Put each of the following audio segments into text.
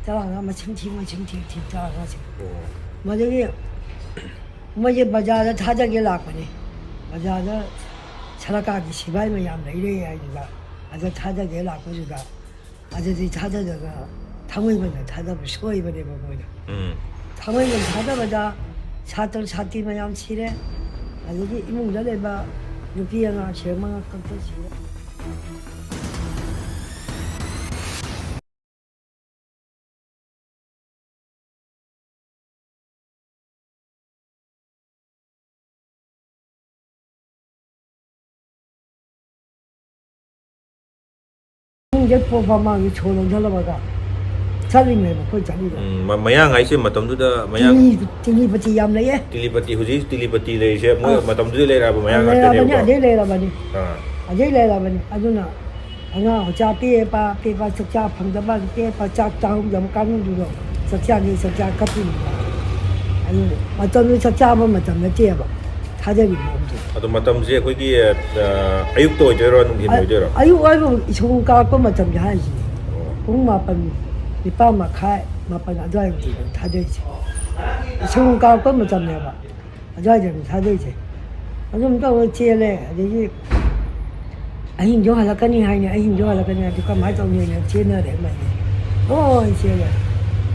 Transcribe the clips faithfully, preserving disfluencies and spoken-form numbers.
ꯇꯔꯥꯃꯉꯥ ꯃꯁꯤꯡ ꯊꯤ, ꯃꯁꯤꯡ ꯊꯤ, ꯊꯤ ꯇꯔꯥꯃꯉꯥꯁꯦ꯫ ꯑꯣ꯫ ꯃꯗꯒꯤ ꯃꯣꯏꯁꯦ ꯕꯖꯥꯔꯗ ꯊꯥꯗꯒꯦ ꯂꯥꯛꯄꯅꯤ꯫ ꯕꯖꯥꯔꯗ ꯁꯔꯀꯥꯔꯒꯤ ꯁꯤꯐꯥꯏ ꯃꯌꯥꯝ ꯂꯩꯔꯦ ꯍꯥꯏꯗꯨꯗ, ꯑꯗ ꯊꯥꯗꯒꯦ ꯂꯥꯛꯄꯗꯨꯗ, ꯑꯗꯨꯗꯤ ꯊꯥꯗꯗꯅ ꯊꯥꯡꯃꯩꯕꯟꯗ ꯊꯥꯗꯕ ꯁꯣꯏꯕꯅꯦꯕ ꯃꯣꯏꯅ꯫ ꯎꯝ꯫ ꯊꯥꯡꯃꯩꯕꯟ ꯊꯥꯗꯕꯗ ꯁꯥꯇ꯭ꯔ ꯁꯥꯇ꯭ꯔꯤ ꯃꯌꯥꯝ ꯁꯤꯔꯦ, ꯑꯗꯒꯤ ꯏꯃꯨꯡꯗ ꯂꯩꯕ ꯅꯨꯄꯤ ꯑꯉꯥꯡ ꯁꯤꯔꯦ, ꯃꯉꯥ ꯀꯛꯇ ꯁꯤꯔꯦ꯫ ꯄꯨꯡꯁꯦ ꯄꯣ-, ꯃꯃꯥꯡꯒꯤ ꯁꯣ ꯂꯣꯟꯁꯤꯜꯂꯕꯒ ꯆꯠꯂꯤꯉꯩꯗ ꯑꯩꯈꯣꯏ ꯆꯠꯂꯤꯗꯣ꯫ ꯎꯝ, ꯃ-, ꯃꯌꯥꯡ ꯍꯥꯏꯁꯦ ꯃꯇꯝꯗꯨꯗ ꯃꯌꯥꯡ ꯇꯤꯂꯤ-, ꯇꯤꯂꯤꯄꯇꯤ ꯌꯥꯝ ꯂꯩꯌꯦ꯫ ꯇꯤꯂꯤꯄꯇꯤ, ꯍꯧꯖꯤꯛ ꯇꯤꯂꯤꯄꯇꯤ ꯂꯩꯔꯤꯁꯦ ꯃꯣꯏ ꯑꯥ꯫ ꯃꯇꯝꯗꯨꯗ ꯂꯩꯔꯛꯑꯕ ꯃꯌꯥꯡ ꯂꯩꯔꯛꯑꯕꯅꯤ, ꯉꯥꯛꯇꯅꯦꯕꯀꯣ꯫ ꯑꯗꯩ ꯂꯩꯔꯛꯑꯕꯅꯤ꯫ ꯑꯥ꯫ ꯑꯗꯩ ꯂꯩꯔꯛꯑꯕꯅꯤ꯫ ꯑꯗꯨꯅ ꯑꯉꯥꯡ ꯃꯆꯥ ꯄꯦꯛꯄ, ꯄꯦꯛꯄ ꯆꯥꯛ ꯆꯥ ꯐꯪꯗꯕ, ꯄꯦꯛꯄ ꯆꯥꯛ ꯆꯥꯍꯧꯗꯕ ꯀꯥꯡꯕꯨꯗꯨꯗꯣ ꯆꯥꯛ ꯆꯥꯒꯦ, ꯆꯥꯛ ꯆꯥ ꯀꯞꯄꯤꯅꯦꯕ꯫ ꯑꯗꯨ ꯃꯇꯝꯗꯨ ꯆꯥꯛ ꯆꯥꯕ ꯃꯇꯝ ꯅꯠꯇꯦꯕ꯫ ꯊꯥꯗꯔꯤ ꯃꯑꯣꯡꯁꯦ꯫ ꯑꯗꯣ ꯃꯇꯝꯁꯦ ꯑꯩꯈꯣꯏꯒꯤ, ꯑ, ꯑꯌꯨꯛꯇ ꯑꯣꯏꯗꯣꯏꯔꯣ, ꯅꯨꯡꯊꯤꯟ ꯑ-, ꯑꯣꯏꯗꯣꯏꯔꯣ? ꯑꯌꯨꯛ ꯍꯥꯏꯕꯨ ꯏꯁꯣꯟ ꯀꯥꯔꯛꯄ ꯃꯇꯝꯁꯦ ꯍꯥꯏꯁꯤꯅꯦ꯫ ꯑꯣ꯫ ꯄꯨꯡ ꯃꯥꯄꯟ, ꯅꯤꯄꯥꯟ ꯃꯈꯥꯏ, ꯃꯥꯄꯟ ꯑꯗꯨꯋꯥꯏꯗꯅꯦ ꯊꯥꯗꯔꯤꯁꯦ꯫ ꯏꯁꯣꯟ ꯀꯥꯔꯛꯄ ꯃꯇꯝꯅꯦꯕ꯫ ꯑꯗꯨꯋꯥꯏꯗꯅꯦ ꯊꯥꯗꯔꯤꯁꯦ꯫ ꯑꯗꯨꯝ ꯇꯧꯔ ꯆꯦꯜꯂꯦ꯫ ꯑꯗꯒꯤ ꯑꯍꯤꯡꯁꯨ ꯍꯜꯂꯛꯀꯅꯤ ꯍꯥꯏꯅꯤ, ꯑꯍꯤꯡꯁꯨ ꯍꯜꯂꯛꯀꯅꯤ ꯍꯥꯏꯗꯤ ꯀꯃꯥꯏꯅ ꯇꯧꯅꯤꯅ ꯆꯦꯟꯅꯔꯦ ꯃꯩꯁꯦ꯫ ꯂꯣꯏ ꯆꯦꯜꯂꯦ꯫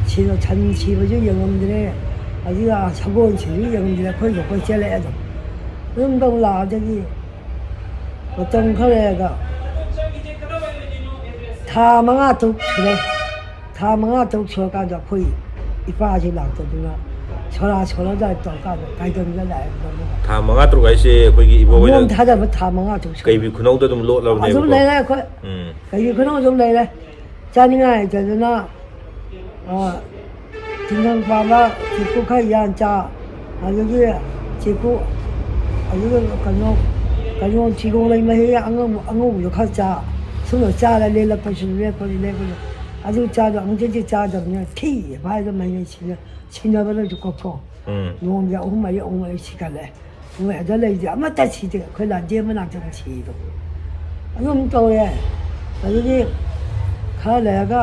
ꯁꯤꯅ ꯁꯟ ꯁꯤꯕꯁꯨ ꯌꯦꯡꯉꯝꯗ꯭ꯔꯦ, ꯑꯗꯨꯒ ꯁꯒꯣꯜ ꯁꯤꯕꯁꯨ ꯌꯦꯡꯉꯝꯗ꯭ꯔꯦ, ꯑꯩꯈꯣꯏ ꯂꯣꯏ ꯆꯦꯜꯂꯛꯑꯦ ꯑꯗꯨꯝ꯫ ꯑꯗꯨꯝ ꯇꯧ ꯂꯥꯛꯑꯗꯒꯤ ꯃꯇꯝ ꯈꯔ ꯂꯩꯔꯒ ꯊꯥ ꯃꯉꯥ ꯇꯔꯨꯛ ꯁꯨꯔꯦ꯫ ꯊꯥ ꯃꯉꯥ ꯇꯔꯨꯛ ꯁꯨꯔꯀꯥꯟꯗ ꯑꯩꯈꯣꯏ ꯏꯄꯥꯁꯤ ꯂꯥꯛꯇꯗꯨꯅ ꯁꯣꯔꯥ ꯁꯣꯔꯥꯗ ꯇꯧꯔꯀꯥꯟꯗ ꯀꯥꯏꯗꯟꯗ ꯂꯥꯛꯑꯦ꯫ ꯊꯥ ꯃꯉꯥ ꯇꯔꯨꯛ ꯍꯥꯏꯁꯦ ꯑꯩꯈꯣꯏꯒꯤ ꯏꯕꯣꯛ ꯍꯣꯏꯅ ꯅꯣꯡ ꯊꯥꯗꯕ ꯊꯥ ꯃꯉꯥ ꯇꯔꯨꯛ ꯁꯨꯔꯦ꯫ ꯀꯩꯕꯤ ꯈꯨꯅꯧꯗ ꯑꯗꯨꯝ ꯂꯣꯠꯂꯕꯅꯦꯕꯀꯣ? ꯑꯗꯨꯝ ꯂꯩꯔꯦ ꯑꯩꯈꯣꯏ꯫ ꯎꯝ꯫ ꯀꯩꯕꯤ ꯈꯨꯅꯧ ꯑꯗꯨꯝ ꯂꯩꯔꯦ꯫ ꯆꯥꯅꯤꯡꯉꯥꯏ ꯂꯩꯇꯗꯅ, ꯑ, ꯇꯤꯡꯈꯪ ꯄꯥꯟꯕ ꯆꯦꯡꯀꯨꯞ ꯈꯔ ꯌꯥꯟ ꯆꯥ, ꯑꯗꯒꯤ ꯆꯦꯡꯀꯨꯞ, ꯑꯗꯨꯒ ꯀꯩꯅꯣ, ꯀꯩꯅꯣ, ꯆꯤꯒꯣꯡ ꯂꯩ ꯃꯍꯤ ꯑꯉꯧꯕ, ꯑꯉꯧꯕꯗꯣ ꯈꯔ ꯆꯥ, ꯁꯨꯝꯕ ꯆꯥꯔ ꯂꯦꯜꯂꯛꯄꯁꯨ ꯂꯦꯞꯄꯁꯨ ꯂꯦꯞꯄꯁꯨ, ꯑꯗꯨ ꯆꯥꯗꯣ ꯑꯃꯨꯛꯇꯗꯤ ꯆꯥꯗꯕꯅꯤꯅ ꯊꯤ ꯍꯥꯏꯗꯣ ꯃꯍꯤ ꯁꯤꯅ-, ꯁꯤꯟꯅꯕꯅꯁꯨ ꯀꯣꯛꯊꯣꯛ꯫ ꯎꯝ꯫ ꯅꯣꯡꯃꯗ ꯑꯍꯨꯝ ꯃꯔꯤ, ꯑꯍꯨꯝ ꯃꯔꯤ ꯁꯤꯒꯠꯂꯦ꯫ ꯃꯣꯏ ꯑꯗ ꯂꯩꯁꯦ ꯑꯃꯠꯇ ꯁꯤꯗꯦ, ꯑꯩꯈꯣꯏ ꯂꯥꯟꯖꯦꯟꯕ ꯉꯥꯛꯇꯅꯤ ꯁꯤꯗꯣ꯫ ꯑꯗꯨꯝ ꯇꯧꯔꯦ꯫ ꯑꯗꯒꯤ ꯈꯔ ꯂꯩꯔꯒ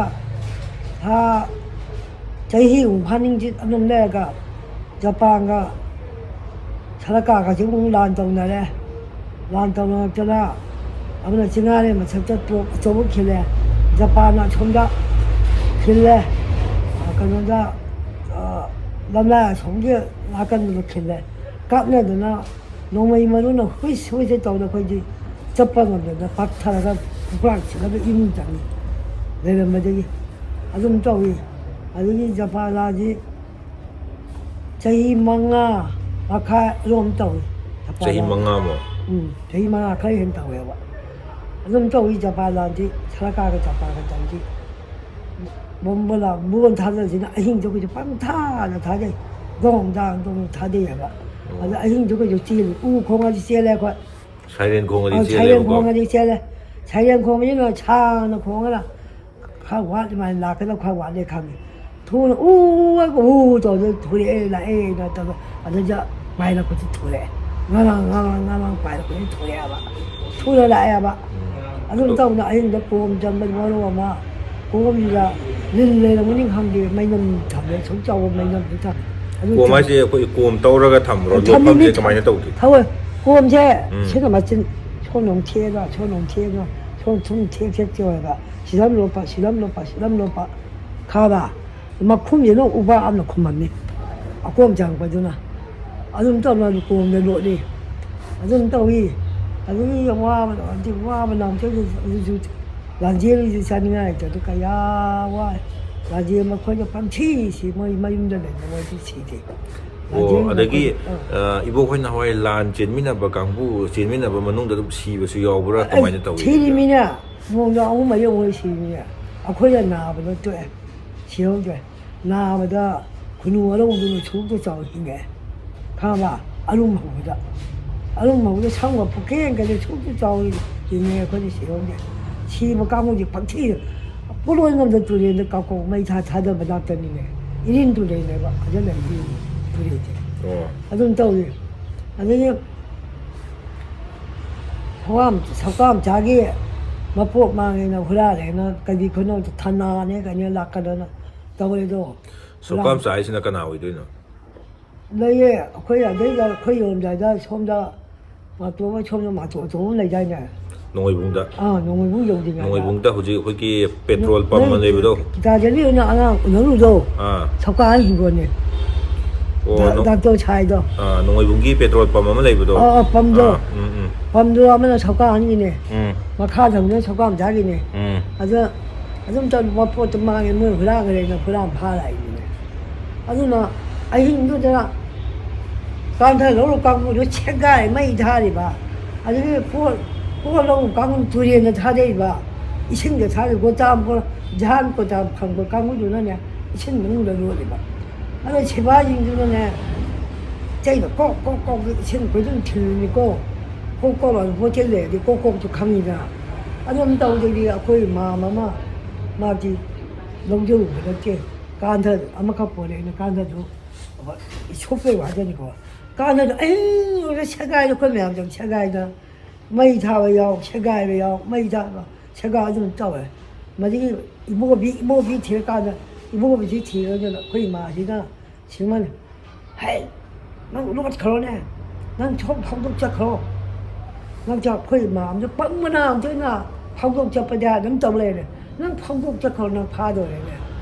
ꯊꯥ ꯆꯍꯤꯃꯨꯛ ꯐꯥꯅꯤꯡꯆꯤꯠ ꯑꯗꯨꯝ ꯂꯩꯔꯒ ꯖꯄꯥꯟꯒ ꯁꯔꯀꯥꯔꯒꯁꯨ ꯑꯃꯨꯛ ꯂꯥꯟ ꯇꯧꯅꯔꯦ꯫ ꯂꯥꯟ ꯇꯧꯅꯔꯛꯇꯅ ꯑꯃꯅ ꯆꯤꯡꯉꯥꯔꯦꯟ ꯃꯊꯛꯇ ꯇꯣꯞ ꯑꯆꯧꯕ ꯈꯤꯜꯂꯦ, ꯖꯄꯥꯟꯅ ꯑꯁꯣꯝꯗ ꯈꯤꯜꯂꯦ, ꯑ, ꯀꯩꯅꯣꯗ, ꯑ, ꯂꯝꯂꯥꯏ ꯑꯁꯣꯝꯒꯤ ꯅꯥꯀꯟꯗꯨꯗ ꯈꯤꯜꯂꯦ꯫ ꯀꯥꯞꯅꯗꯅ ꯅꯣꯡꯃꯩ ꯃꯔꯨꯅ ꯍꯨꯏꯁ ꯍꯨꯏꯁ ꯇꯧꯗꯅ ꯑꯩꯈꯣꯏꯗꯤ ꯆꯠꯄ ꯉꯝꯗꯗꯅ ꯄꯠꯊꯔꯒ ꯈꯨꯄꯥꯛ ꯁꯤꯔꯒ ꯏꯃꯨꯡ ꯆꯪꯉꯤ ꯂꯩꯔꯝꯕꯗꯒꯤ꯫ ꯑꯗꯨꯝ ꯇꯧꯏ꯫ ꯑꯗꯒꯤ ꯖꯄꯥꯟ ꯂꯥꯟꯁꯤ ꯆꯍꯤ ꯃꯉꯥ ꯃꯈꯥꯏ ꯑꯗꯨꯝ ꯇꯧꯏ꯫ ꯖꯄꯥꯟ ꯆꯍꯤ ꯂꯥꯟ꯫ ꯃꯉꯥꯃꯨꯛ? ꯎꯝ, ꯆꯍꯤ ꯃꯉꯥ ꯈꯔ ꯍꯦꯟꯅ ꯇꯧꯋꯦꯕ꯫ ꯑꯗꯨꯝ ꯇꯧꯏ ꯖꯄꯥꯟ ꯂꯥꯟꯗꯤ, ꯁꯔꯀꯥꯔꯒ ꯖꯄꯥꯟꯒ ꯇꯧꯗꯤ꯫ ꯕꯣꯝꯕ ꯂꯥ-, ꯕꯣꯝ ꯊꯥꯗꯕꯁꯤꯅ ꯑꯍꯤꯡꯗ ꯑꯩꯈꯣꯏꯁꯨ ꯄꯪꯊꯥꯗ ꯊꯥꯗꯩ꯫ ꯗꯣꯡ ꯗꯥꯡ ꯗꯣꯡ ꯊꯥꯗꯩꯑꯕ꯫ ꯑꯣ꯫ ꯑꯗ ꯑꯍꯤꯡꯗ ꯑꯩꯈꯣꯏꯁꯨ ꯆꯦꯜꯂꯤ꯫ ꯎ ꯈꯣꯡꯉꯗꯤ ꯆꯦꯜꯂꯦ ꯑꯩꯈꯣꯏ꯫ ꯁꯥꯏꯔꯦꯟ ꯈꯣꯡꯉꯗꯤ ꯑ, ꯁꯥꯏꯔꯦꯟ ꯆꯦꯜꯂꯦꯕꯀꯣ? ꯈꯣꯡꯉꯗꯤ ꯆꯦꯜꯂꯦ꯫ ꯁꯥꯏꯔꯦꯟ ꯈꯣꯡꯕꯁꯤꯅ ꯁꯥꯡꯅ ꯈꯣꯡꯉꯒ ꯈꯔ ꯋꯥꯠꯂꯤ ꯃꯥꯏꯅ ꯂꯥꯛꯀꯗꯕ ꯈꯔ ꯋꯥꯠꯂꯦ ꯈꯪꯉꯦ꯫ ꯊꯨꯅ ꯎ ꯍꯥꯏꯔꯒ ꯎ ꯇꯧꯗꯅ ꯊꯣꯔꯛꯑꯦ, ꯂꯥꯛꯑꯦꯅ ꯇꯧꯗꯅ ꯑꯗꯨꯗ ꯄꯥꯏꯔꯛꯄꯁꯤ ꯊꯣꯔꯛꯑꯦ꯫ ꯉꯔꯥꯡ, ꯉꯔꯥꯡ, ꯉꯔꯥꯡ ꯄꯥꯏꯔꯛꯄꯁꯤ ꯊꯣꯔꯛꯑꯦꯕ꯫ ꯊꯨꯅ ꯂꯥꯛꯑꯦꯕ꯫ ꯎꯝ꯫ ꯑꯗꯨꯝ ꯑꯗꯨ ꯇꯧꯗꯅ ꯑꯍꯤꯡꯗ ꯀꯣꯝ ꯆꯪꯕꯗꯤ ꯃꯔꯣꯜ ꯑꯃ, ꯀꯣꯝꯁꯤꯗ ꯂꯤꯟ ꯂꯩꯔꯝꯒꯅꯤ ꯈꯪꯗꯦ, ꯃꯩꯅꯝ ꯊꯝꯃꯦ, ꯑꯁꯨꯛ ꯆꯥꯎꯕ ꯃꯩꯅꯝꯁꯨ ꯊꯝꯃꯦ꯫ ꯑꯗꯨ ꯀꯣꯝ ꯊꯝꯃꯦ꯫ ꯍꯥꯏꯁꯦ ꯑꯩꯈꯣꯏ ꯀꯣꯝ ꯇꯧꯔꯒ ꯊꯝꯕ꯭ꯔꯣ? ꯑ, ꯊꯝꯃꯤ ꯂꯣꯠꯐꯝꯁꯦ ꯃꯤ ꯀꯃꯥꯏꯅ ꯇꯧꯒꯦ? ꯊꯧꯋꯦ꯫ ꯀꯣꯝꯁꯦ ꯎꯝ꯫ ꯁꯤꯅ ꯃꯆꯤꯟ, ꯁꯣꯝꯗ ꯑꯃꯨꯛ ꯊꯦꯛꯑꯒ, ꯁꯣꯝꯗ ꯑꯃꯨꯛ ꯊꯦꯛꯑꯒ, ꯁꯣꯝ ꯁꯨꯝ ꯊꯦꯛ ꯊꯦꯛ ꯇꯧꯔꯒ ꯁꯤꯗ ꯑꯃ ꯂꯣꯞꯄ, ꯁꯤꯗ ꯑꯃ ꯂꯣꯞꯄ, ꯁꯤꯗ ꯑꯃ ꯂꯣꯞꯄ ꯈꯥꯕ꯫ ꯃꯈꯨꯝꯁꯤꯅ ꯎꯕꯥꯛ ꯑꯃꯅ ꯈꯨꯝꯃꯝꯃꯤ, ꯑꯀꯣꯝ ꯆꯪꯉꯛꯄꯗꯨꯅ꯫ ꯑꯗꯨꯝ ꯇꯧꯅ ꯀꯣꯝꯗ ꯂꯣꯠꯂꯤ꯫ ꯑꯗꯨꯝ ꯇꯧꯏ꯫ ꯑꯗꯨꯒꯤ ꯋꯥꯕ, ꯍꯧꯖꯤꯛ ꯋꯥꯕ ꯅꯪꯗꯦ꯫ ꯍꯧꯖꯤꯛ ꯂꯥꯟꯖꯦꯜꯒꯤꯁꯨ ꯆꯥꯅꯤꯡꯉꯥꯏ ꯂꯩꯇꯕꯗꯣ ꯀꯌꯥ ꯋꯥꯏ꯫ ꯂꯥꯟꯖꯦꯜ ꯃꯈꯣꯏꯗ ꯄꯪꯁꯤ ꯁꯤ, ꯃꯣꯏ ꯃꯌꯨꯝꯗ ꯂꯩꯕ ꯃꯣꯏꯗꯤ ꯁꯤꯗꯦ꯫ ꯑꯣ, ꯂꯥꯟꯖꯦꯜ ꯑꯗꯒꯤ, ꯃꯈꯣꯏꯗ, ꯑꯥ꯫ ꯑ, ꯏꯕꯣꯛ ꯍꯣꯏꯅ ꯍꯣꯏ ꯂꯥꯟ ꯆꯦꯟꯃꯤꯟꯅꯕ ꯀꯥꯡꯕꯨ, ꯆꯦꯟꯃꯤꯟꯅꯕ ꯃꯅꯨꯡꯗ ꯑꯗꯨꯝ ꯁꯤꯕꯁꯨ ꯌꯥꯎꯕ꯭ꯔꯥ? ꯑꯁ, ꯀꯃꯥꯏꯅ ꯇꯧꯏ? ꯁꯤꯔꯤꯃꯤꯅ, ꯅꯣꯡꯃꯗ ꯑꯍꯨꯝ ꯃꯔꯤ ꯑꯍꯨꯝ ꯃꯔꯤ ꯁꯤꯔꯤꯃꯤꯅ꯫ ꯑꯩꯈꯣꯏꯅ ꯅꯥꯕꯗꯣ ꯇꯣꯛꯑꯦ, ꯁꯤꯍꯧꯗ꯭ꯔꯦ꯫ ꯅꯥꯕꯗ ꯈꯨꯅꯨ ꯑꯔꯧꯕꯗꯨꯅ ꯁꯨꯛꯇ ꯆꯥꯎ ꯍꯤꯡꯉꯛꯑꯦ꯫ ꯈꯪꯉꯕ? ꯑꯔꯨꯝ ꯍꯧꯕꯗ꯫ ꯑꯔꯨꯝ ꯍꯧꯕꯗ ꯁꯝꯒ ꯄꯨꯛꯀꯦꯟ ꯀꯩꯗ ꯁꯨꯛꯇ ꯆꯥꯎ ꯍꯤꯡꯉꯛꯑꯦ, ꯑꯩꯈꯣꯏꯗꯤ ꯁꯤꯍꯧꯗꯦ꯫ ꯁꯤꯕ ꯀꯥꯡꯕꯨꯗꯤ ꯄꯪꯊꯤꯗ ꯄꯣꯂꯣꯏ ꯉꯝꯗ ꯇꯨꯔꯦꯟꯗ ꯀꯥꯡꯄꯣꯛ ꯃꯩ ꯊꯥ ꯊꯥꯗꯕ ꯉꯥꯛꯇꯅꯤꯅꯦ꯫ ꯏꯔꯤꯟ ꯇꯨꯔꯦꯜꯅꯦꯕ ꯐꯖꯅ ꯏꯔꯤꯟ ꯇꯨꯔꯦꯜꯁꯦ꯫ ꯑꯣ꯫ ꯑꯗꯨꯝ ꯇꯧꯏ꯫ ꯑꯗꯒꯤ ꯁꯧꯀꯥꯝ-, ꯁꯧꯀꯥꯝꯆꯥꯒꯤ ꯃꯄꯣꯠ ꯃꯥꯡꯉꯦꯅ ꯍꯨꯔꯥꯜꯂꯦꯅ ꯀꯔꯤ ꯈꯨꯅꯧꯗ ꯊꯅꯥꯅꯦ ꯀꯩꯅꯦ ꯂꯥꯛꯀꯗꯅ ꯇꯧꯔꯦꯗꯣ꯫ ꯁꯧꯀꯥꯝ ꯆꯥꯏꯁꯤꯅ ꯀꯅꯥ ꯑꯣꯏꯗꯣꯏꯅꯣ? ꯂꯩꯌꯦ, ꯑꯩꯈꯣꯏ ꯑꯗꯩꯗ ꯑꯩꯈꯣꯏ ꯌꯧꯔꯝꯗꯥꯏꯗ ꯁꯣꯝꯗ ꯃꯥꯇꯣ ꯑꯃ, ꯁꯣꯝꯗ ꯃꯥꯇꯣ ꯑꯆꯧꯕ ꯑꯃ ꯂꯩꯗꯥꯏꯅꯦ? ꯅꯣꯡꯃꯩꯕꯨꯡꯗ꯫ ꯑꯥ, ꯅꯣꯡꯃꯩꯕꯨꯡ ꯌꯧꯗ꯭ꯔꯤꯉꯩꯗ꯫ ꯅꯣꯡꯃꯩꯕꯨꯡꯗ ꯍꯧꯖꯤꯛ ꯑꯩꯈꯣꯏꯒꯤ ꯄꯦꯇ꯭ꯔꯣꯜ ꯄꯝ ꯑꯃ ꯂꯩꯕꯗꯣ? ꯒꯤꯇꯥꯟꯖꯂꯤ ꯍꯣꯏꯅ ꯑꯉꯥꯡ ꯎꯅꯔꯨꯗꯣ꯫ ꯑꯥ꯫ ꯁꯧꯀꯥ ꯍꯤꯡꯒꯣꯜꯅꯦ꯫ ꯑꯣ, ꯗꯥ-, ꯅꯣ-, ꯗꯥꯛꯇꯔ ꯁꯥꯏꯗꯣ꯫ ꯑꯥ, ꯅꯣꯡꯃꯩꯕꯨꯡꯒꯤ ꯄꯦꯇ꯭ꯔꯣꯜ ꯄꯝ ꯑꯃ ꯂꯩꯕꯗꯣ? ꯑꯥ, ꯑꯥ, ꯄꯝꯗꯣ꯫ ꯑꯥ, ꯎꯝ, ꯎꯝ꯫ ꯄꯝꯗꯣ ꯑꯃꯅ ꯁꯧꯀꯥ ꯑꯍꯟꯒꯤꯅꯦ꯫ ꯎꯝ꯫ ꯃꯈꯥꯗ ꯑꯃꯅ ꯁꯧꯀꯥ ꯃꯆꯥꯒꯤꯅꯦ꯫ ꯎꯝ꯫ ꯑꯗ ꯑꯗꯨꯝ ꯇꯧ-, ꯃꯄꯣꯠꯇꯣ ꯃꯥꯡꯉꯦ, ꯃꯣꯏ ꯍꯨꯔꯥꯟꯈ꯭ꯔꯦꯅ ꯍꯨꯔꯥꯟ ꯐꯥ ꯂꯥꯛꯏꯅꯤꯅꯦ꯫ ꯑꯗꯨꯅ ꯑꯍꯤꯡꯗꯨꯗ ꯀꯥꯟꯊ ꯂꯧꯔꯨ ꯀꯥꯡꯕꯨꯗꯨ ꯁꯦꯒꯥꯏ ꯃꯩ ꯊꯥꯔꯤꯕ, ꯑꯗꯒꯤ ꯀꯣꯜ, ꯀꯣꯜ ꯂꯧꯔꯨ ꯀꯥꯡꯕꯨ ꯇꯨꯔꯦꯟꯗ ꯊꯥꯗꯩꯕ, ꯏꯁꯤꯡꯗ ꯊꯥꯗꯩ, ꯒꯣꯇꯥꯝ ꯀꯣ-, ꯖꯍꯥꯟ ꯀꯣꯇꯥꯝ ꯈꯪꯕ ꯀꯥꯡꯕꯨꯗꯨꯅꯅꯦ, ꯏꯁꯤꯡ ꯃꯅꯨꯡꯗ ꯌꯣꯠꯂꯤꯕ꯫ ꯑꯗꯣ ꯁꯤꯐꯥꯏꯁꯤꯡꯗꯨꯅꯅꯦ, ꯆꯩꯅ ꯀꯣꯛ ꯀꯣꯛ ꯀꯣꯛ ꯏꯁꯤꯡ ꯈꯨꯗꯤꯡ ꯊꯤꯜꯂꯤꯅꯤꯀꯣ, ꯀꯣꯛ ꯀꯣꯛ ꯂꯥꯎꯅ ꯄꯣꯠ ꯆꯩ ꯂꯩꯔꯗꯤ ꯀꯣꯛ ꯀꯣꯛꯁꯨ ꯈꯪꯉꯤꯗꯅ꯫ ꯑꯗꯨꯝ ꯇꯧꯗꯗꯤ ꯑꯩꯈꯣꯏ ꯃꯥꯝꯃ ꯑꯃ, ꯃꯥꯗꯤ ꯂꯧꯖꯔꯨꯕ ꯅꯠꯇꯦ꯫ ꯀꯥꯟꯗ ꯑꯃꯈꯛ ꯄꯣꯔꯛꯑꯦꯅ ꯀꯥꯟꯗꯁꯨ ꯁꯣꯛꯄꯩ ꯋꯥꯗꯅꯤꯀꯣ꯫ ꯀꯥꯟꯗꯁꯨ ꯑꯍꯤꯡ ꯑꯣꯏꯔ ꯁꯦꯒꯥꯏꯗ ꯑꯩꯈꯣꯏ ꯃꯌꯥꯝꯁꯦ ꯁꯦꯒꯥꯏꯗ ꯃꯩ ꯊꯥꯕ ꯌꯥꯎ, ꯁꯦꯒꯥꯏꯕ ꯌꯥꯎ, ꯃꯩ ꯊꯥꯕ, ꯁꯦꯒꯥꯏ ꯑꯗꯨꯝ ꯇꯧꯋꯦ꯫ ꯃꯗꯒꯤ ꯏꯕꯣꯕꯤ, ꯏꯕꯣꯕꯤ ꯊꯤꯔꯀꯥꯟꯗ ꯏꯕꯣꯕꯤꯁꯤ ꯊꯤꯔꯒ ꯑꯩꯈꯣꯏ ꯏꯃꯥꯁꯤꯅ ꯁꯤꯃꯅ, "ꯍꯦ, ꯅꯪ ꯂꯣꯠꯈ꯭ꯔꯣꯅꯦ, ꯅꯪ ꯊꯣꯛ ꯐꯥꯎꯗꯣꯛ ꯆꯠꯈ꯭ꯔꯣ꯫ ꯅꯪ ꯆ-, ꯑꯩꯈꯣꯏ ꯏꯃꯥ ꯑꯃꯁꯨ ꯄꯪꯕꯅ ꯑꯃꯁꯨ ꯑꯩꯅ ꯐꯥꯎꯗꯣꯛ ꯆꯠꯄꯗꯤ ꯑꯗꯨꯝ ꯇꯧ ꯂꯩꯔꯦ꯫ ꯅꯪ ꯐꯥꯎꯗꯣꯛ ꯆꯠꯈ꯭ꯔꯣ, ꯅꯪ ꯐꯥꯗꯣꯔꯦꯅꯦ꯫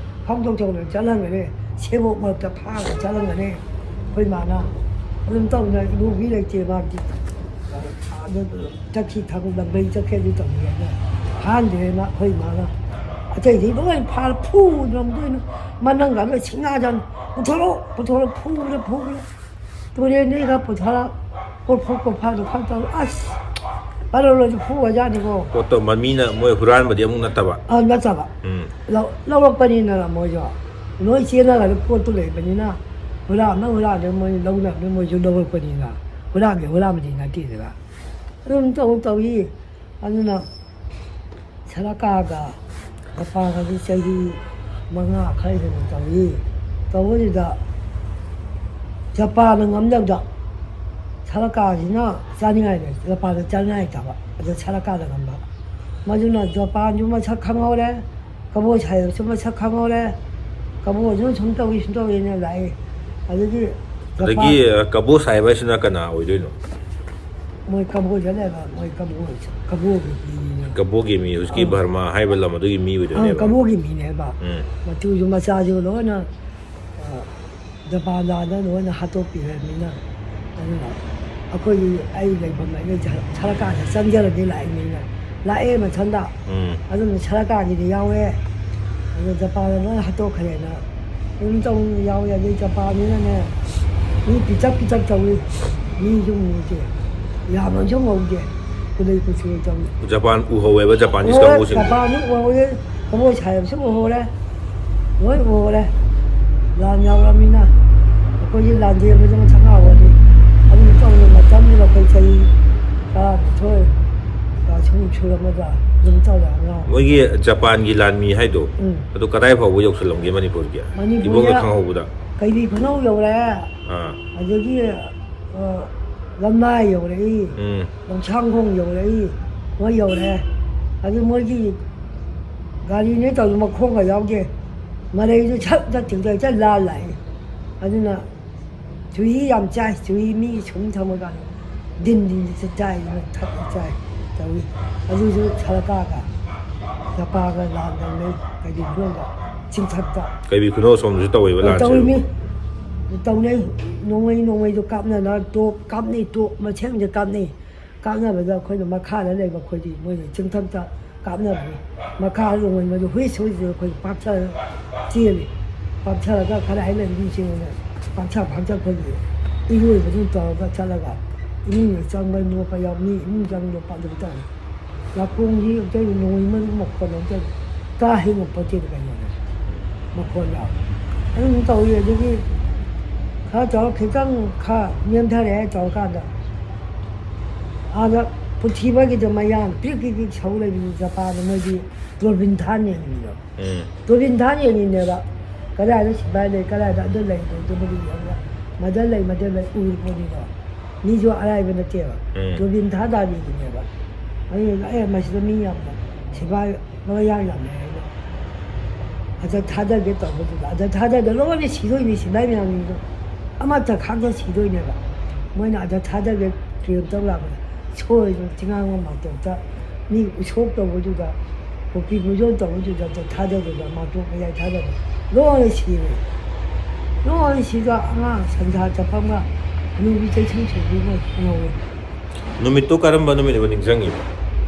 ꯐꯥꯎꯗꯣꯛ ꯆꯠꯈ꯭ꯔꯣ, ꯆꯠꯂꯝꯒꯅꯤ, ꯁꯦꯕꯣꯛ ꯃꯔꯛꯇ ꯐꯥꯔꯒ ꯆꯠꯂꯝꯒꯅꯤ ꯑꯩꯈꯣꯏ ꯏꯃꯥꯅ"꯫ ꯑꯗꯨꯝ ꯇꯧꯗꯅ ꯏꯕꯣꯕꯤ ꯂꯩꯇꯦ ꯃꯥꯗꯤ꯫ ꯑꯗꯨ ꯆꯠꯈꯤ ꯊꯕꯛ ꯂꯝꯕꯩ ꯆꯠꯈꯤ ꯑꯗꯨ ꯇꯧꯔꯤꯉꯩꯗ ꯐꯥꯍꯟꯗ꯭ꯔꯦꯅ ꯑꯩꯈꯣꯏ ꯏꯃꯥꯅ ꯑꯇꯩꯗꯤ ꯂꯣꯏ ꯐꯥꯔ ꯐꯨꯗꯅ ꯑꯃꯨꯛꯇꯣꯏꯅ ꯃꯅꯪꯒ ꯂꯣꯏ ꯁꯤꯡꯉꯥꯖꯥꯠꯅꯤ꯫ "ꯄꯨꯊꯣꯔꯛꯑꯣ, ꯄꯨꯊꯣꯔꯛꯑꯣ", ꯐꯨꯕꯗ ꯐꯨꯕꯗ ꯇꯨꯔꯦꯟꯗꯒꯤ ꯈꯔ ꯄꯨꯊꯣꯔꯛ ꯀꯣꯔꯐꯨ ꯀꯣꯔꯐꯥꯗꯣ ꯈꯔ ꯇꯧꯔ ꯑꯁ ꯄꯥꯂꯣꯟ ꯂꯣꯏꯁꯨ ꯐꯨꯕꯖꯥꯠꯅꯤꯀꯣ꯫ ꯄꯣꯠꯇꯣ ꯃ-, ꯃꯤꯅ ꯃꯣꯏ ꯍꯨꯔꯥꯟꯕꯗꯤ ꯑꯃꯨꯛ ꯅꯠꯇꯕ꯫ ꯑ, ꯅꯠꯇꯕ꯫ ꯎꯝ꯫ ꯂꯧ-, ꯂꯧꯔꯛꯄꯅꯤꯅ ꯃꯣꯏꯁꯨ ꯂꯣꯏ ꯆꯦꯟꯅꯔꯒ ꯄꯣꯠꯇꯨ ꯂꯩꯕꯅꯤꯅ ꯍꯨꯔꯥꯟꯕ ꯍꯨꯔꯥꯟꯕ ꯃꯣꯏ ꯂꯧꯅꯕꯅꯤ, ꯃꯣꯏꯁꯨ ꯂꯧꯔꯛꯄꯅꯤꯅ ꯍꯨꯔꯥꯟꯕ ꯍꯨꯔꯥꯟꯕꯗꯤ ꯅꯠꯇꯦꯗꯅ꯫ ꯑꯗꯨꯝ ꯇꯧ ꯇꯧꯏ꯫ ꯑꯗꯨꯅ ꯁꯔꯀꯥꯔꯒ ꯖꯄꯥꯟꯒꯗꯤ ꯆꯍꯤ ꯃꯉꯥ ꯈꯔ ꯍꯦꯟꯅ ꯇꯧꯏ꯫ ꯇꯧꯕꯁꯤꯗ ꯖꯄꯥꯟꯅ ꯉꯝꯗꯕꯗ ꯁꯔꯀꯥꯔꯁꯤꯅ ꯆꯥꯅꯤꯡꯉꯥꯏ ꯂꯩ-, ꯖꯄꯥꯟꯗ ꯆꯥꯅꯤꯡꯉꯥꯏ ꯂꯩꯇꯕ, ꯑꯗ ꯁꯔꯀꯥꯔꯗ ꯉꯝꯕ꯫ ꯃꯗꯨꯅ ꯖꯄꯥꯟꯁꯨ ꯃꯁꯛ ꯈꯪꯍꯧꯔꯦ, ꯀꯕꯣ ꯁꯥꯍꯦꯕꯁꯨ ꯃꯁꯛ ꯈꯪꯍꯧꯔꯦ꯫ ꯀꯕꯣꯁꯨ ꯁꯨꯝ ꯇꯧꯏ, ꯁꯨꯝ ꯇꯧꯏꯅ ꯂꯥꯛꯏ꯫ ꯑꯗꯒꯤ ꯑꯗꯒꯤ ꯖꯄꯥꯟ ꯑ, ꯀꯕꯣ ꯁꯥꯍꯦꯕ ꯍꯥꯏꯁꯤꯅ ꯀꯅꯥ ꯑꯣꯏꯗꯣꯏꯅꯣ? ꯃꯣꯏ ꯀꯕꯣꯗ ꯂꯩꯕ, ꯃꯣꯏ ꯀꯕꯣ, ꯀꯕꯣꯒꯤ ꯃꯤꯅꯤꯅ꯫ ꯀꯕꯣꯒꯤ ꯃꯤ, ꯍꯧꯖꯤꯛꯀꯤ ꯑꯥ꯫ ꯕꯔꯃꯥ ꯍꯥꯏꯕ ꯂꯝ ꯑꯗꯨꯒꯤ ꯃꯤ ꯑꯪ, ꯑꯣꯏꯗꯣꯏꯅꯦꯕ꯫ ꯀꯕꯣꯒꯤ ꯃꯤꯅꯦꯕ꯫ ꯎꯝ꯫ ꯃꯇꯨꯁꯨ ꯃꯆꯥꯁꯨ ꯂꯣꯏꯅ, ꯑ, ꯖꯄꯥꯟ ꯂꯥꯟꯗ ꯂꯣꯏꯅ ꯍꯥꯠꯇꯣꯛꯄꯤꯔꯕꯅꯤꯅ꯫ ꯑꯗꯨꯅ ꯑꯩꯈꯣꯏꯒꯤ, ꯑꯩ ꯂꯩꯐꯝ ꯑꯩꯅ ꯁꯔꯀꯥꯔꯗ ꯆꯪꯖꯔꯒꯦ ꯂꯥꯛꯏꯅꯤꯅ ꯂꯥꯛꯑꯦ ꯃꯊꯟꯇ꯫ ꯎꯝ꯫ ꯑꯗꯨꯅ ꯁꯔꯀꯥꯔꯒꯤꯗꯤ ꯌꯥꯎꯋꯦ꯫ ꯑꯗꯨ ꯖꯄꯥꯟꯅ ꯂꯣꯏ ꯍꯥꯠꯇꯣꯛꯈ꯭ꯔꯦꯅ ꯑꯗꯨꯝ ꯇꯧ ꯌꯥꯎꯋꯦ꯫ ꯑꯗꯩ ꯖꯄꯥꯟꯁꯤꯅꯅꯦ, ꯃꯤ ꯄꯤꯛꯇꯛ ꯄꯤꯛꯇꯛ ꯇꯧꯏ, ꯃꯤꯁꯨ ꯃꯨꯗꯦ, ꯌꯥꯝꯅꯁꯨ ꯉꯧꯗꯦ, ꯀꯨꯂꯩ ꯀꯨꯆꯨ ꯇꯧꯏ꯫ ꯖꯄꯥꯟ ꯎꯍꯧꯋꯦꯕ, ꯖꯄꯥꯟꯒꯤ ꯍꯣꯏ, ꯀꯥꯡꯕꯨꯁꯤꯡꯗꯣ꯫ ꯖꯄꯥꯟꯁꯨ ꯎꯍꯧꯋꯦ, ꯀꯕꯣ ꯁꯥꯍꯦꯕꯁꯨ ꯎꯍꯧꯔꯦ, ꯂꯣꯏ ꯎꯍꯧꯔꯦ꯫ ꯂꯥꯟ ꯌꯥꯎꯔꯕꯅꯤꯅ ꯑꯩꯈꯣꯏꯒꯤ ꯂꯥꯟꯖꯦꯟꯕꯗ ꯃꯊꯛ ꯉꯥꯎꯔꯗꯤ ꯑꯗꯨꯝ ꯇꯧꯔꯦ꯫ ꯃꯇꯝꯗꯨꯗ ꯑꯩꯈꯣꯏ ꯆꯍꯤ ꯇꯔꯥꯅꯤꯊꯣꯏ ꯁꯨꯝ ꯁꯨꯔꯝꯃꯒ ꯑꯗꯨꯝ ꯇꯧꯔꯦ ꯑꯉꯥꯡ꯫ ꯃꯣꯏꯒꯤ ꯖꯄꯥꯟꯒꯤ ꯂꯥꯟꯃꯤ ꯍꯥꯏꯗꯣ, ꯎꯝ꯫ ꯑꯗꯨ ꯀꯗꯥꯏ ꯐꯥꯎꯕ ꯌꯧꯁꯜꯂꯝꯒꯦ ꯃꯅꯤꯄꯨꯔꯒꯤ? ꯃꯅꯤꯄꯨꯔꯗ ꯏꯕꯣꯛꯅ ꯈꯪꯍꯧꯕꯗ꯫ ꯀꯩꯕꯤ ꯈꯨꯅꯧ ꯌꯧꯔꯦ꯫ ꯑꯥ꯫ ꯑꯗꯒꯤ, ꯑ, ꯂꯝꯂꯥꯏ ꯌꯧꯔꯛꯏ, ꯎꯝ꯫ ꯂꯝꯁꯥꯡꯈꯣꯡ ꯌꯧꯔꯛꯏ, ꯃꯣꯏ ꯌꯧꯔꯦ꯫ ꯑꯗꯨ ꯃꯣꯏꯒꯤ ꯒꯥꯔꯤꯅꯦ ꯇꯧꯔꯤ ꯃꯈꯣꯡꯒ ꯌꯥꯎꯗꯦ, ꯃꯔꯩꯗꯨ ꯁꯠ ꯆꯠꯈꯤꯕꯗ ꯍꯦꯛꯇ ꯂꯥꯜ ꯂꯥꯛꯏ꯫ ꯑꯗꯨꯅ ꯆꯨꯍꯤ ꯌꯥꯝ ꯆꯥꯏ, ꯆꯨꯍꯤ ꯃꯤ ꯁꯨꯝ ꯊꯝꯃꯀꯥꯟꯗ ꯗꯤꯟ ꯗꯤꯟ ꯆꯥꯏ, ꯊꯛ ꯆꯥꯏ ꯇꯧꯏ꯫ ꯑꯗꯨꯁꯨ ꯁꯔꯀꯥꯔꯒ ꯖꯄꯥꯟꯒ ꯂꯥꯟ ꯇꯧꯅꯩ, ꯀꯩꯕꯤ ꯈꯨꯅꯧꯗ ꯆꯤꯡꯊꯛꯇ꯫ ꯀꯩꯕꯤ ꯈꯨꯅꯧ ꯑꯁꯣꯝꯗꯁꯨ ꯇꯧꯋꯦꯕ ꯂꯥꯟꯁꯦ ꯇꯧꯔꯤꯃꯤ꯫ ꯑꯗꯨꯝ꯫ ꯇꯧꯅꯩ꯫ ꯅꯣꯡꯃꯩ ꯅꯣꯡꯃꯩꯗꯣ ꯀꯥꯞꯅꯅ ꯇꯣꯞ ꯀꯥꯞꯅꯩ, ꯇꯣꯞ ꯃꯁꯦꯟꯁꯦ ꯀꯥꯞꯅꯩ꯫ ꯀꯥꯞꯅꯕꯗ ꯑꯩꯈꯣꯏꯅ ꯃꯈꯥꯗ ꯂꯩꯕ ꯑꯩꯈꯣꯏꯗꯤ ꯃꯣꯏꯅ ꯆꯤꯡꯊꯛꯇ ꯀꯥꯞꯅꯕꯅꯤ꯫ ꯃꯈꯥꯗ ꯅꯣꯡꯃꯩ ꯃꯗꯨ ꯍꯨꯏꯁ ꯍꯨꯏꯁ ꯑꯩꯈꯣꯏ ꯄꯥꯛꯊ ꯆꯦꯜꯂꯤ꯫ ꯄꯥꯛꯊꯔꯒ ꯈꯔ ꯍꯥꯏꯅ ꯃꯤꯁꯤꯡꯅ ꯄꯥꯛꯊ ꯄꯥꯛꯊ ꯑꯩꯈꯣꯏꯒꯤ ꯏꯔꯣꯏꯕꯗꯨ ꯇꯧꯔꯒ ꯆꯠꯂꯒ ꯏꯃꯨꯡꯗ ꯆꯪꯕ ꯅꯣꯛꯄ ꯌꯥꯎ, ꯃꯤ ꯏꯃꯨꯡ ꯆꯪꯕ ꯄꯥꯛꯊꯕ ꯇꯧꯏ꯫ ꯅꯥꯀꯣꯡꯁꯤ ꯑꯝꯇ ꯅꯣꯡꯃꯩ ꯃꯔꯨ ꯃꯈꯣꯟ ꯑꯝꯇ ꯇꯥ ꯍꯦꯡꯉꯛꯄꯣꯠꯇꯦꯗ ꯀꯩꯅꯣꯅꯦ꯫ ꯃꯈꯣꯟ ꯌꯥꯎ꯫ ꯑꯗꯨꯝ ꯇꯧꯏ꯫ ꯑꯗꯒꯤ ꯈꯔ ꯇꯧꯔ ꯈꯤꯇꯪ ꯈꯔ ꯅꯦꯝꯊꯔꯛꯑꯦ ꯇꯧꯔꯀꯥꯟꯗ ꯑꯥꯗ ꯄꯨꯊꯤꯕꯒꯤꯗ ꯃꯌꯥꯡ ꯄ꯭ꯔꯤꯛ ꯄ꯭ꯔꯤꯛ ꯄ꯭ꯔꯤꯛ ꯁꯧ ꯂꯩꯕꯗꯨ ꯖꯄꯥꯟꯗ ꯃꯣꯏꯗꯤ ꯗꯨꯔꯕꯤꯟ ꯊꯥꯟ ꯌꯦꯡꯉꯤꯅꯦꯕ꯫ ꯎꯝ꯫ ꯗꯨꯔꯕꯤꯟ ꯊꯥꯟ ꯌꯦꯡꯉꯤꯅꯦꯕ꯫ ꯀꯗꯥꯏꯗ ꯁꯤꯐꯥꯏ ꯂꯩ, ꯀꯗꯥꯏꯗ ꯑꯗꯨ ꯂꯩ, ꯑꯗꯨꯕꯨꯗꯤ ꯌꯦꯡꯉꯒ ꯃꯗ ꯂꯩ, ꯃꯗ ꯂꯩ ꯎꯔꯤ ꯄꯣꯠꯅꯤꯗꯣ꯫ ꯃꯤꯁꯨ ꯑꯔꯥꯏꯕ ꯅꯠꯇꯦꯕ꯫ ꯎꯝ꯫ ꯗꯨꯔꯕꯤꯟ ꯊꯥ ꯇꯥꯕꯤꯗꯨꯅꯦꯕ꯫ ꯑꯩꯅ, "ꯑꯦ, ꯃꯁꯤꯗ ꯃꯤ ꯌꯥꯝꯅ ꯁꯤꯐꯥꯏ ꯃꯌꯥꯝ ꯌꯥꯝꯃꯦ" ꯍꯥꯏꯅ꯫ ꯑꯗ ꯊꯥꯗꯒꯦ ꯇꯧꯕꯗꯨꯗ, ꯑꯗ ꯊꯥꯗꯒꯦ ꯂꯣꯏꯅ ꯁꯤꯗꯣꯏꯅꯤ, ꯁꯤꯐꯥꯏ ꯃꯌꯥꯝꯁꯤꯡꯗꯣ꯫ ꯑꯃꯠꯇ ꯈꯥꯛꯇ ꯁꯤꯗꯣꯏꯅꯦꯕ꯫ ꯃꯣꯏꯅ ꯑꯗ ꯊꯥꯗꯒꯦ ꯀ꯭ꯂꯦꯝ ꯇꯧ ꯂꯥꯛꯄꯗ, ꯁꯣꯏꯗꯅ ꯆꯤꯡꯉꯥꯡꯕ ꯃꯥꯇꯣꯞꯇ ꯃꯤ ꯎꯁꯣꯞ ꯇꯧꯕꯗꯨꯗ, ꯀꯨꯀꯤ ꯄꯨꯖꯣꯟ ꯇꯧꯕꯗꯨꯗ ꯑꯗ ꯊꯥꯗꯗꯨꯗ ꯃꯥꯇꯣꯞ ꯃꯌꯥꯏ ꯊꯥꯗꯗꯨ ꯂꯣꯏꯅ ꯁꯤꯔꯦ꯫ ꯂꯣꯏꯅ ꯁꯤꯗ ꯑꯉꯥꯡ ꯁꯟꯖꯥ ꯆꯠꯐꯝꯒ ꯍꯅꯨꯕꯤ ꯆꯩꯁꯨ ꯁꯨꯕꯤꯅ ꯉꯧꯔꯦ꯫ ꯅꯨꯃꯤꯠꯇꯨ ꯀꯔꯝꯕ ꯅꯨꯃꯤꯠꯅꯣ ꯅꯤꯡꯁꯤꯡꯉꯤꯕ?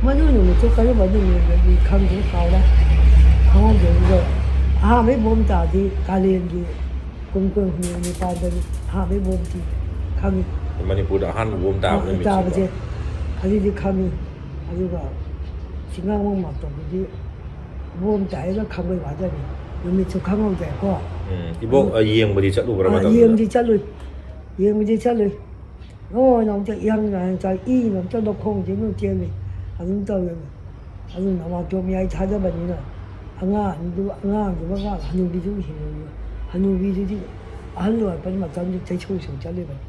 ꯃꯗꯨ ꯅꯨꯃꯤꯠꯇꯨ ꯀꯔꯝꯕ ꯅꯨꯃꯤꯠꯅꯣꯗꯤ ꯈꯪꯗ꯭ꯔꯦ, ꯀꯥꯎꯔꯦ꯫ ꯈꯪꯍꯧꯗꯦ꯫ ꯑꯗꯨꯒ ꯑꯍꯥꯟꯕꯩ ꯕꯣꯝ ꯇꯥꯗꯤ ꯀꯥꯂꯦꯟꯒꯤ ꯀꯨꯝ ꯀꯨꯟꯍꯨꯝꯗꯣꯏ ꯅꯤꯄꯥꯟꯗꯅꯤ ꯑꯍꯥꯟꯕꯩ ꯕꯣꯝꯗꯤ ꯈꯪꯉꯤ꯫ ꯃꯅꯤꯄꯨꯔꯗ ꯑꯍꯥꯟꯕ ꯕꯣꯝ ꯇꯥꯕ ꯑ, ꯅꯨꯃꯤꯠꯁꯤꯀꯣ꯫ ꯇꯥꯕꯁꯦ ꯑꯗꯨꯗꯤ ꯈꯪꯉꯤ꯫ ꯑꯗꯨꯒ ꯆꯤꯡꯉꯥꯡꯕ ꯃꯥꯇꯣꯞꯇꯗꯤ ꯕꯣꯝ ꯇꯥꯏꯅ ꯈꯪꯕꯩ ꯋꯥꯗꯅꯤ꯫ ꯅꯨꯃꯤꯠꯁꯨ ꯈꯪꯍꯧꯗꯦꯀꯣ꯫ ꯎꯝ, ꯏꯕꯣꯛ, ꯑ, ꯌꯦꯡꯕꯗꯤ ꯆꯠꯂꯨꯕ꯭ꯔꯥ ꯑ, ꯃꯇꯝꯗꯨꯗ? ꯌꯦꯡꯕꯗꯤ ꯆꯠꯂꯨꯏ꯫ ꯌꯦꯡꯕꯗꯤ ꯆꯠꯂꯨꯏ꯫ ꯂꯣꯏꯅ ꯑꯃꯨꯛꯇ ꯏꯍꯪ ꯍꯪꯉ ꯆꯥꯏ꯫ ꯏꯅ ꯑꯃꯨꯛꯇ ꯂꯧꯈꯣꯡꯁꯦ ꯑꯗꯨꯝ ꯆꯦꯜꯂꯤ꯫ ꯑꯗꯨꯝ ꯇꯧꯋꯦ꯫ ꯑꯗꯨꯅ ꯃꯥꯇꯣꯞ ꯃꯌꯥꯏ ꯊꯥꯗꯕꯅꯤꯅ ꯑꯉꯥꯡꯗꯨ, ꯑꯉꯥꯡꯗꯨꯃꯒ ꯍꯅꯨꯕꯤꯗꯨ ꯍꯤꯡꯉꯤꯕ꯫ ꯍꯅꯨꯕꯤꯗꯨꯗꯤ ꯑꯍꯜ ꯑꯣꯏꯔꯛꯄ ꯃꯇꯝꯗꯨ ꯆꯩꯁꯨ ꯁꯨꯝ ꯆꯠꯂꯤꯕꯅꯤ꯫